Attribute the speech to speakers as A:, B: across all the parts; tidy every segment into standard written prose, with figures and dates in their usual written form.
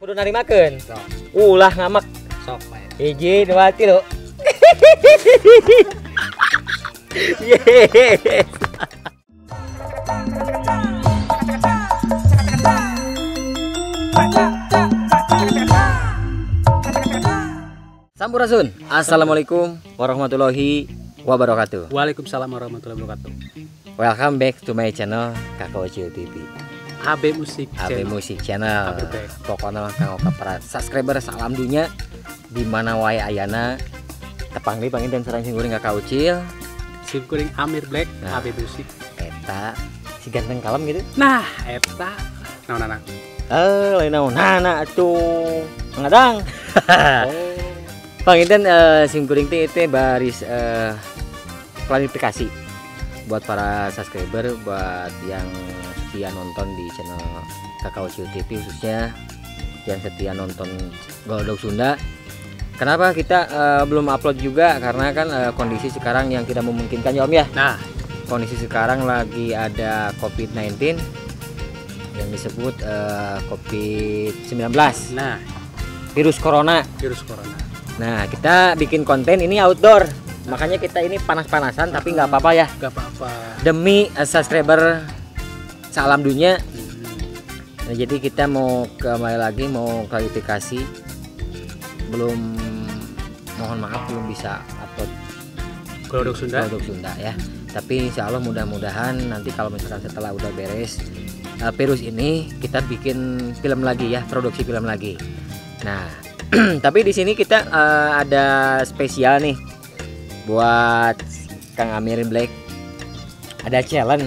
A: Kudu narimakeun. Ulah ngamek.
B: Sok bae.
A: 1 2 3. Yes. Sampurasun. Assalamualaikum warahmatullahi wabarakatuh.
B: Waalaikumsalam warahmatullahi wabarakatuh.
A: Welcome back to my channel Kakak Ucil TV.
B: AB Musik
A: AB
B: Channel.
A: Musik Channel.
B: AB Back.
A: Pokoknya kanggo ka para subscriber salam dunya di mana wae ayana tepang deui panginten sareng sim kuring Kakak Ucil.
B: Sim kuring Amir Black.
A: Nah.
B: AB Musik.
A: Eta si ganteng kalem gitu.
B: Nah, eta naon anak?
A: Lain naon nana atuh. Ngadang.
B: Oh.
A: Panginten sim kuring teh teh baris klarifikasi buat para subscriber, buat yang setia nonton di channel Kakak Ucil TV, khususnya yang setia nonton Golodog Sunda. Kenapa kita belum upload juga? Karena kan kondisi sekarang yang tidak memungkinkan ya Om ya.
B: Nah,
A: kondisi sekarang lagi ada COVID-19 yang disebut COVID-19.
B: Nah,
A: virus corona.
B: Virus corona.
A: Nah, kita bikin konten ini outdoor. Makanya kita ini panas-panasan, tapi nggak apa-apa ya.
B: Nggak apa-apa.
A: Demi subscriber salam dunia. Nah, jadi kita mau kembali lagi, mau klarifikasi. Belum, mohon maaf belum bisa upload
B: Golodog Sunda.
A: Golodog Sunda ya. Tapi insya Allah mudah-mudahan nanti kalau misalkan setelah udah beres virus ini, kita bikin film lagi ya, produksi film lagi. Nah, tapi di sini kita ada spesial nih buat Kang Amir Black. Ada challenge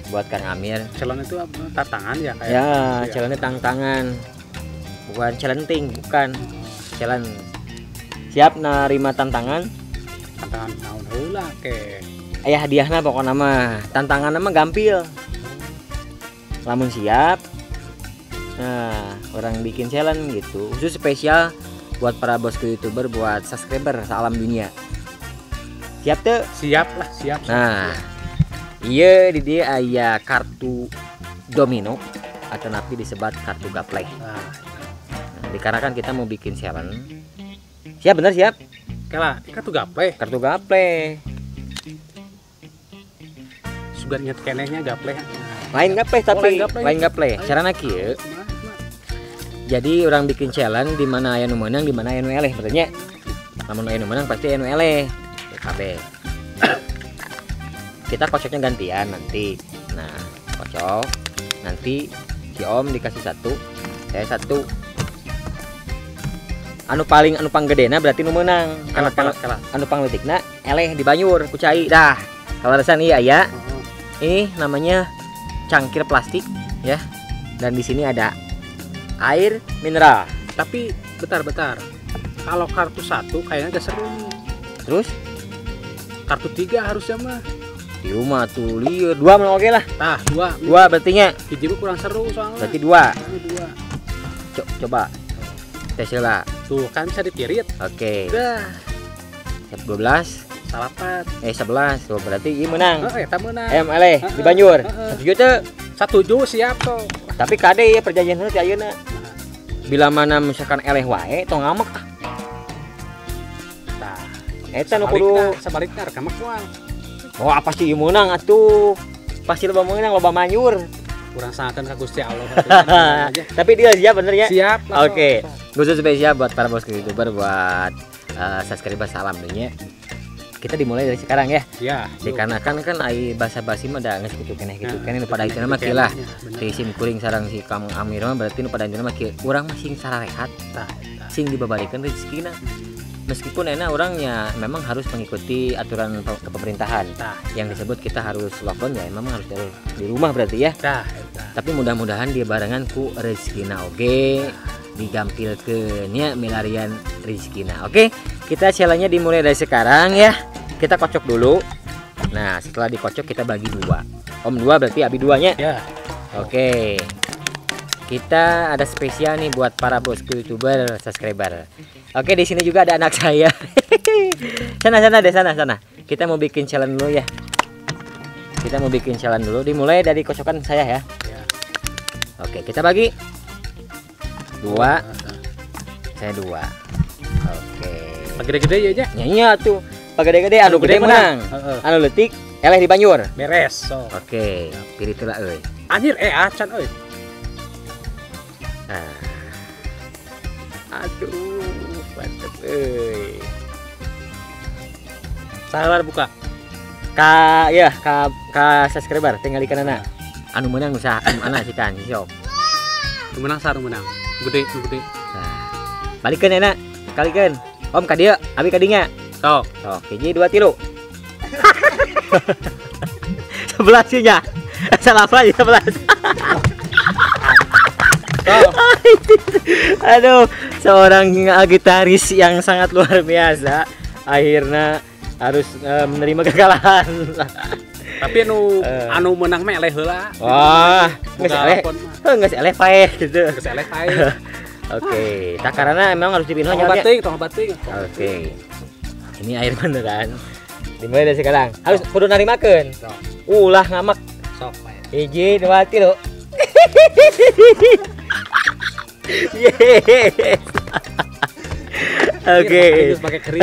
A: buat Kang Amir.
B: Challenge itu apa? Tantangan ya kayak?
A: Ya, challenge tantangan. Bukan challenge, bukan. Challenge. Siap nerima tantangan?
B: Tantangan naon heula ke.
A: Aya hadiahna pokokna mah. Tantanganna mah gampil. Lamun siap. Nah, orang bikin challenge gitu. Khusus spesial buat para bosku YouTuber, buat subscriber salam dunia. Siap tuh?
B: Siap lah, siap.
A: Nah, iya di dia aya kartu domino atau napi disebut kartu gapleh.
B: Nah,
A: dikarenakan kita mau bikin challenge. Siap bener siap?
B: Kala, kartu gapleh.
A: Kartu gapleh.
B: Sugan inget kenehnya gapleh.
A: Lain gapleh tapi,
B: oh,
A: lain gapleh. Carana kieu. Jadi orang bikin challenge di mana aya nu meunang, di mana aya nu eleh berarti. Lamun aya nu meunang pasti aya nu eleh. KB. Kita kocoknya gantian nanti. Nah, kocok. Nanti si Om dikasih satu, saya satu. Anu paling anu panggedena berarti nu meunang. Anu pang anu pangleutikna eleh dibanyur ku cai dah. Kaleresan ieu aya. Ini namanya cangkir plastik ya. Dan di sini ada air mineral.
B: Tapi bentar-bentar. Kalau kartu satu kayaknya gak seru nih.
A: Terus
B: kartu 3 harusnya mah.
A: Di rumah tuh lieur 2 mah oke lah.
B: Nah, 2.
A: 2 berarti nya.
B: Hiji kurang seru soalnya.
A: Berarti 2.
B: 2.
A: Coba. Tes lah.
B: Tuh kan bisa dipirit.
A: Oke.
B: Dah.
A: 12
B: salapat.
A: 11. Tuh berarti ieu menang.
B: Heeh, eta meunang.
A: Eleh di banjur. 1 juta.
B: 1 siap tuh.
A: Tapi kade ya perjanjian heula ti ayeuna. Bila mana misalkan eleh wae tong ngamek ah.
B: Tah.
A: Eta nu kudu
B: sabalikna rek ngamek moal.
A: Oh, apa sih ieu meunang atuh. Pasti loba meunang, loba manyur.
B: Kurang sangakeun ka Gusti Allah.
A: Tapi dia siap bener ya?
B: Siap.
A: Oke. Khusus spesial buat para bosku YouTuber, buat subscriber salam dunia. Kita dimulai dari sekarang ya.
B: Iya.
A: Dikarenakan kan ai basa-basi mah da geus kitu keneh kitu keneh nu pada ayeuna mah kieu lah. Si sim kuring sareng si Kang Amir mah berarti nu pada ayeuna mah kieu. Urang mah sing sararehat, sing dibabarikeun rezekina. Meskipun enak orangnya memang harus mengikuti aturan kepemerintahan. Yang disebut kita harus lockdown ya memang harus di rumah berarti ya. Tapi mudah-mudahan dia barengan ku rezekina oge digampilkeun nya milarian rezekina. Oke, kita challenge-nya dimulai dari sekarang ya. Kita kocok dulu. Nah, setelah dikocok kita bagi 2. Om 2 berarti Abi 2-nya.
B: Ya.
A: Oke. Kita ada spesial nih buat para bosku YouTuber subscriber. Oke, di sini juga ada anak saya. Sana sana deh, sana sana. Kita mau bikin challenge dulu ya. Kita mau bikin challenge dulu. Dimulai dari kocokan saya ya.
B: Ya.
A: Oke, kita bagi. 2. Saya 2. Oke.
B: Gede-gede ya aja.
A: Ya iya tuh. Pagede-gede anu gede menang. Anu leutik eleh di banjur.
B: Beres. So.
A: Oke, pilih teu euy.
B: Anjir acan euy.
A: Nah. Aduh, mantep euy.
B: Sabar buka.
A: Ka ya, ka subscriber tinggal ikanana. Anu menang usaha anu ana sih kan sok.
B: Nu menang saha menang. Gede, gede.
A: Nah. Balikeun enak. Kalikeun. Om ka dieu, abi ka dinya.
B: Sok.
A: Sok, 1 2 3. 11 nya. Salah apa ya 11.
B: Sok.
A: Aduh, seorang gitaris yang sangat luar biasa akhirnya harus menerima kekalahan.
B: Tapi anu menang mah eleh heula.
A: Wah, geus eleh. Heuh, geus eleh paeh gitu.
B: Geus eleh paeh.
A: Oke, takarana emang harus dipindah
B: nya. Tong bating, tong bating.
A: Oke. Ini air beneran. Dimulai dari sekarang. Harus kudu narimakeun. Ulah ngamak.
B: Sok bae.
A: 1 2 3. Yes. Oke.
B: Pakai kering.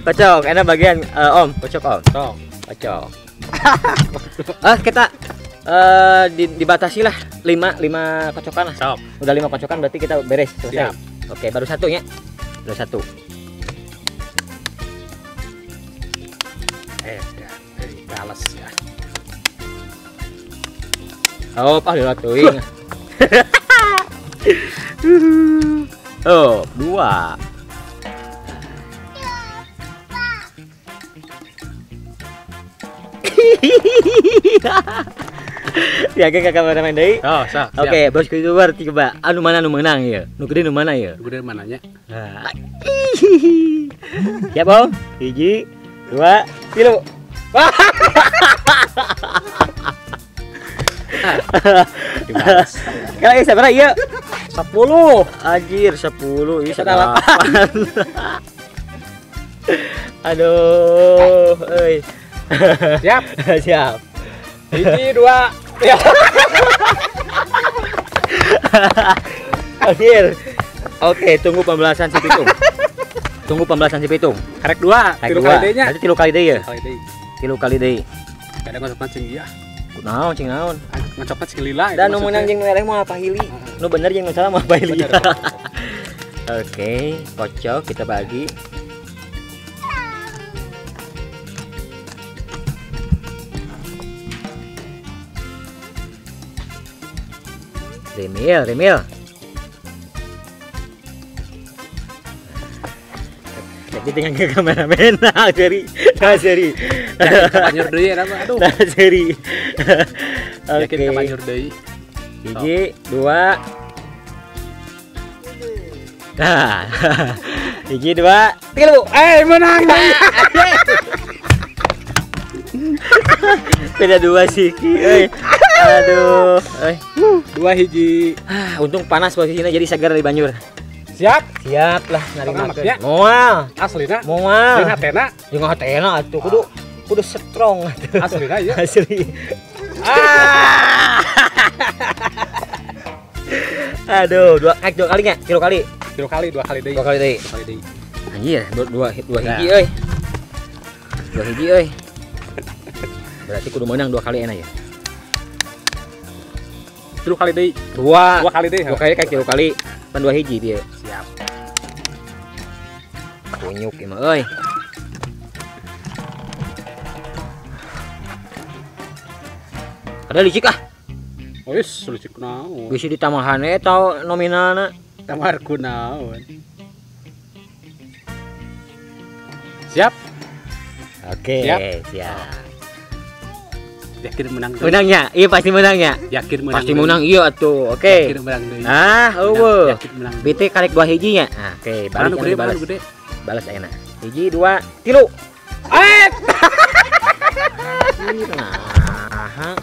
A: Kocok, enak bagian Om, kocok Om.
B: Sok.
A: Kocok. Kita dibatasi lah 5 kocokan lah.
B: Sok.
A: Udah 5 kocokan berarti kita beres selesai.
B: Siap.
A: Oke, baru satu ya. Baru satu.
B: Balas ya.
A: Oh, ah dilatuin. Oh, 2. Ya, ke kameramen deui.
B: Oh, sok.
A: Oke, bosku YouTuber coba anu mana nu menang ya? Nu gede nu mana ya?
B: Nu gede mananya?
A: Nah. Siap, Om? 1 2 3.
B: Dibalas.
A: Kalau sabar ieu 10. Anjir, 10. Ieu 8. Aduh, euy.
B: Siap.
A: Siap.
B: 1 2. Ya.
A: Anjir. Oke, tunggu pembalasan si Pitung. Tunggu pembalasan si Pitung.
B: Karek 2,
A: 3 kali deui nya. Berarti 3 kali deui ya? 3 kali deui.
B: Kadang ngocokna cing ieu.
A: Kunaon cing naon?
B: Ngocokna cing lila.
A: Dan nu meunang jeung nu eleh moal pahili. Nu bener jeung nu salah moal pahili. Oke, kocok kita bagi. Remil, remil. Jadi dengan ke kameramen, nah seri, nah seri.
B: Yakin deui eta mah, aduh.
A: Nah seri. Oke.
B: Yakin kapanjur deui.
A: 1 2. Nah. 1 2 3.
B: Menang deui.
A: Beda 2 sih. Euy. Aduh, euy.
B: 2 hiji.
A: Ah, untung panas posisinya jadi segar di banjur.
B: Siap?
A: Siap lah narimakeun. Moal.
B: Aslina?
A: Moal.
B: Jeung hatena?
A: Jeung hatena atuh kudu kudu strong atuh.
B: Aslina ieu.
A: Asli. Ah. Aduh, 2 kali nya? 3 kali.
B: 3 kali, 2 kali deui.
A: 2 kali deui.
B: 2 kali deui.
A: Anjir, 2 hiji euy. 2 hiji euy. Berarti kudu menang 2 kali enak ya.
B: 3 kali deui.
A: 2
B: kali deui.
A: 2 kali kayak 3 kali. Pan 2 hiji dia.
B: Siap.
A: Kunyuk ieu mah euy. Ada licik ah.
B: Wis licik naon.
A: Bisi ditambahan eta nominalna.
B: Tamar ku naon. Siap?
A: Oke,
B: siap.
A: Siap.
B: Yakin menang.
A: Menangnya? Iya pasti menangnya.
B: Yakin menang.
A: Pasti menang iya atuh. Oke.
B: Yakin menang deui.
A: Ah, eueuh.
B: Yakin menang.
A: BT karek 2 hiji nya. Ah, oke, balik
B: gede,
A: balas.
B: Gede.
A: Balas ayeuna. 1 2 3.
B: Eh.
A: Nah.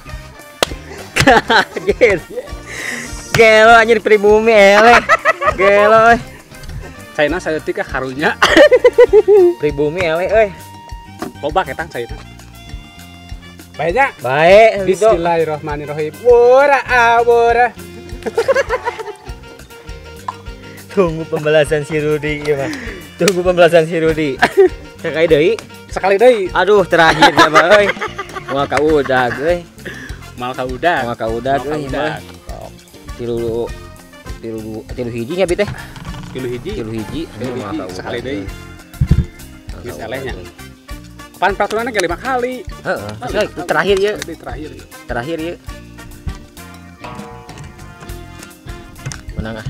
A: Kaget. Gelo anjir pribumi eleh. Gelo euy.
B: China saeutik ka karunya.
A: Pribumi eleh euy.
B: Loba ketang China. Baiknya.
A: Baik.
B: Bismillahirrahmanirrahim. Wora awora.
A: Tunggu pembalasan si Rudi ieu mah. Tunggu pembalasan si Rudi. Sekali deui. Sekali deui. Aduh, terakhir ya mah euy. Moal ka udag euy.
B: Moal ka udag.
A: Moal ka udag euy. Tilu tilu tilu hiji nya bi teh.
B: Tilu hiji.
A: Tilu hiji.
B: Tilu hiji sekali deui. Geus elehnya. Pan peraturanna ge 5 kali.
A: Heeh. Terakhir ieu.
B: Terakhir.
A: Terakhir ieu. Menang ah.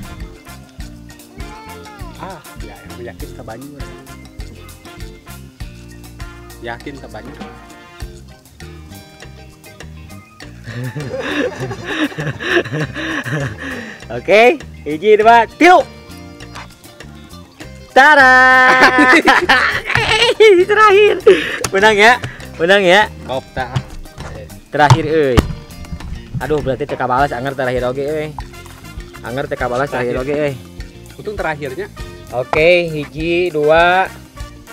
B: Ah, ya yakin ka banyu. Yakin ka banyu.
A: Oke, hiji dua tilu. Tara. Terakhir. Menang ya. Menang ya.
B: Kopta.
A: Terakhir euy. Aduh, berarti teu kabalas anger terakhir oge euy. Anger teu kabalas terakhir oge euy.
B: Untung terakhirnya.
A: Oke, hiji, dua,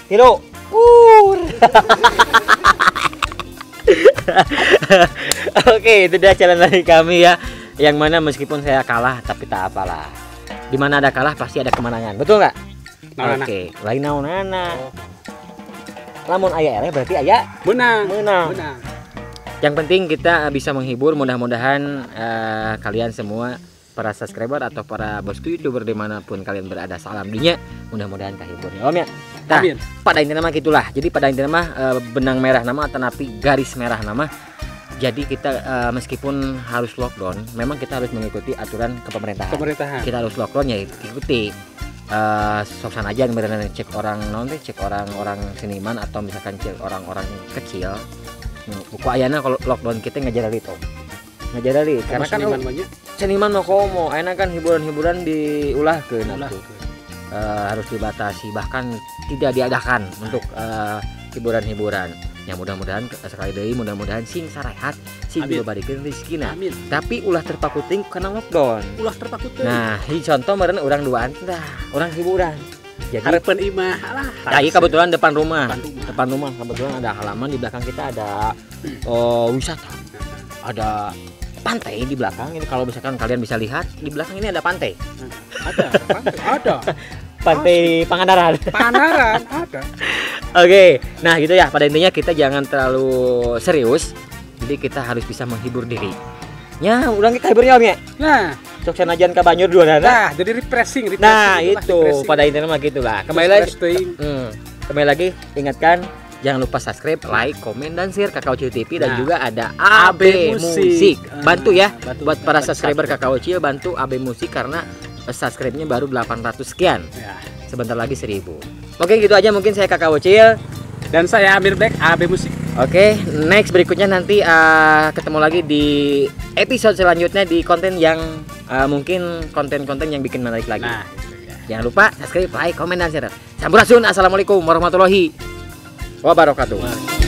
A: tilu. Oke, itu dia challenge dari kami ya. Yang mana meskipun saya kalah, tapi tak apalah. Di mana ada kalah pasti ada kemenangan, betul nggak? Oke, lain naonana. Lamun aya eleh berarti aya
B: menang.
A: Menang. Yang penting kita bisa menghibur. Mudah-mudahan kalian semua para subscriber atau para bosku youtuber dimanapun kalian berada, salam dunia, mudah-mudahan kahibur ya om ya. Nah,
B: amin.
A: Pada intinya mah gitulah. Jadi pada intinya mah benang merah nama atau garis merah nama. Jadi kita meskipun harus lockdown, memang kita harus mengikuti aturan kepemerintahan.
B: Pemerintahan.
A: Kita harus lockdown ya ikuti. Sok aja beneran cek orang non cek orang-orang seniman atau misalkan cek orang-orang kecil. Buku ayana kalau lockdown kita ngejar itu. Ngejar karena kan seniman mah komo, enak kan hiburan-hiburan diulahkeun atuh. Harus dibatasi bahkan tidak diadakan untuk hiburan-hiburan. Yang mudah-mudahan sekali deui mudah-mudahan sing sarehat, sing dibabarikeun rezekina. Tapi ulah terpaku teuing karena lockdown.
B: Ulah terpaku teuing.
A: Nah, hiji contoh meureun urang duaan tah, urang hiburan. Jadi
B: hareupeun imah lah.
A: Nah, ieu kebetulan depan rumah. Depan rumah kebetulan ada halaman, di belakang kita ada wisata. Ada pantai di belakang ini, kalau misalkan kalian bisa lihat di belakang ini ada pantai.
B: Ada pantai, ada.
A: Pantai Pangandaran.
B: Pangandaran ada.
A: Oke, nah gitu ya. Pada intinya kita jangan terlalu serius. Jadi kita harus bisa menghibur diri. Ya, udah kita hiburnya om ya.
B: Nah,
A: sok sanajan ka banjur dua.
B: Nah, jadi refreshing, refreshing.
A: Nah,
B: itulah,
A: itu
B: refreshing.
A: Pada intinya mah gitulah. Kembali lagi. Kembali lagi ingatkan, jangan lupa subscribe, like, komen, dan share Kakak Ucil TV. Dan juga ada AB Musik. Bantu ya, bantu, buat para subscriber Kakak Ucil, bantu AB Musik karena subscribe-nya baru 800 sekian.
B: Ya.
A: Sebentar lagi 1000. Oke, gitu aja mungkin saya Kakak Ucil
B: dan saya Amir Black AB Musik.
A: Oke, next berikutnya nanti ketemu lagi di episode selanjutnya di konten yang mungkin konten-konten yang bikin menarik lagi.
B: Nah, itu ya.
A: Jangan lupa subscribe, like, komen, dan share. Sampurasun. Assalamualaikum warahmatullahi wabarakatuh.